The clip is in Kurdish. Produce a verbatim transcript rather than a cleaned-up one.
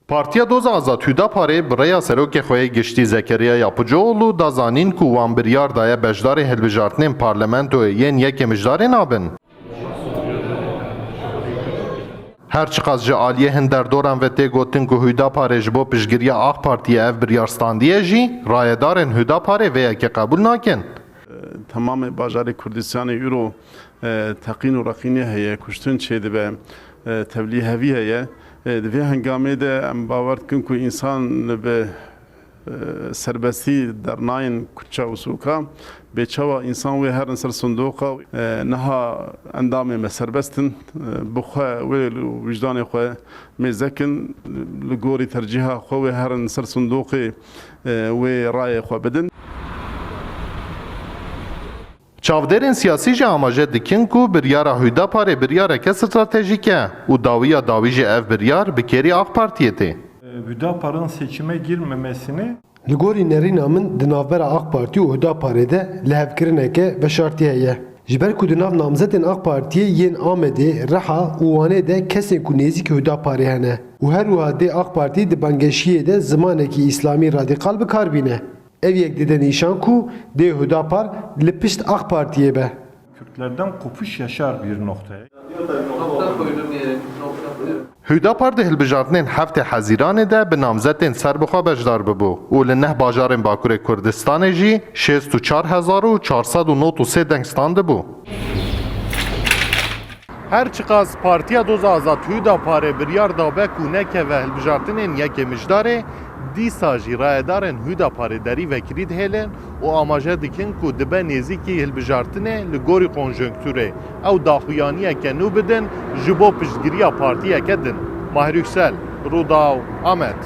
Partiya Doza Azad Hüdaparê bi rêya serokê xwe yê giştî Zekeriya Yapıcıoğlu da zanîn ku wan biryar daye beşdarê hilbijartinên parlamentoyê yên yekê mijdarê nabin. Her çiqas ji aliyê hin derdoran ve tê gotin ku Hüdaparê ji bo piştgiriya AK Partiyê ev biryar standiye jî, rayedarên Hüdaparê vê yekê qebûl nakin. Temamê bajarê Kurdistanê îro, e, teqîn û reqînê heye, kuştin çêdibe, e, tevlî hevî heye. E, di vê hengamê de em bawer dikin ku însan li bi, e, serbestî dernayên kuçe û sûka. Bê çawa însan wê herin ser sindoqa? E, niha endamê me serbest in. E, bi xwe wê li wijdanê xwe mêze kin, li gorî tercîha xwe wê herin ser sindoqê, e, wê rayê xwe bidin. Çavdêrên siyasî jî amaje dikin ku biryara Hüdaparê biryareke stratejîk e û dawiya dawî jî ev biryar bi kêrî AK Partiyê tê. Hüdapar'ın seçime girmemesini Li gorî nerîna min di navbera AK Partî û Hüdaparê de lihevkirineke veşartî heye. Ji ber ku di nav namzetên AK Partiyê yên Amedê, Riha û Wanê de kesên ku nêzîkî Hüdaparê hene û her wiha dê AK Partî di bangehişiyê de zimanekî îslamî radîkal bi kar bîne. Ev yek dide nîşan ku dê Hüdapar li pişt AK Partiyê be. Kürtlerden kopuş yaşar bir noktaya. Nokta koyduğum yere, nokta koyuyorum. Hüdapar di hilbijartinên heftê Hezîranê de bi namzetên serbixwe beşdar bibû û li neh bajarên Bakurê Kurdistanê jî şêst û çar hezar û çar sed û nod û sê deng standibû. Her çiqas Partiya Doza Azad Hüdaparê biryar dabe ku nekeve hilbijartinên yekê mijdarê, dîsa jî rayedarên Hüdaparê derî vekirî dihêlin û amaje dikin ku dibe nêzîkî hilbijartinê li gorî konjonkturê ew daxuyaniyeke nû bidin ji bo piştgiriya partiyeke din. Mahir Yüksel, Rûdaw, Amed.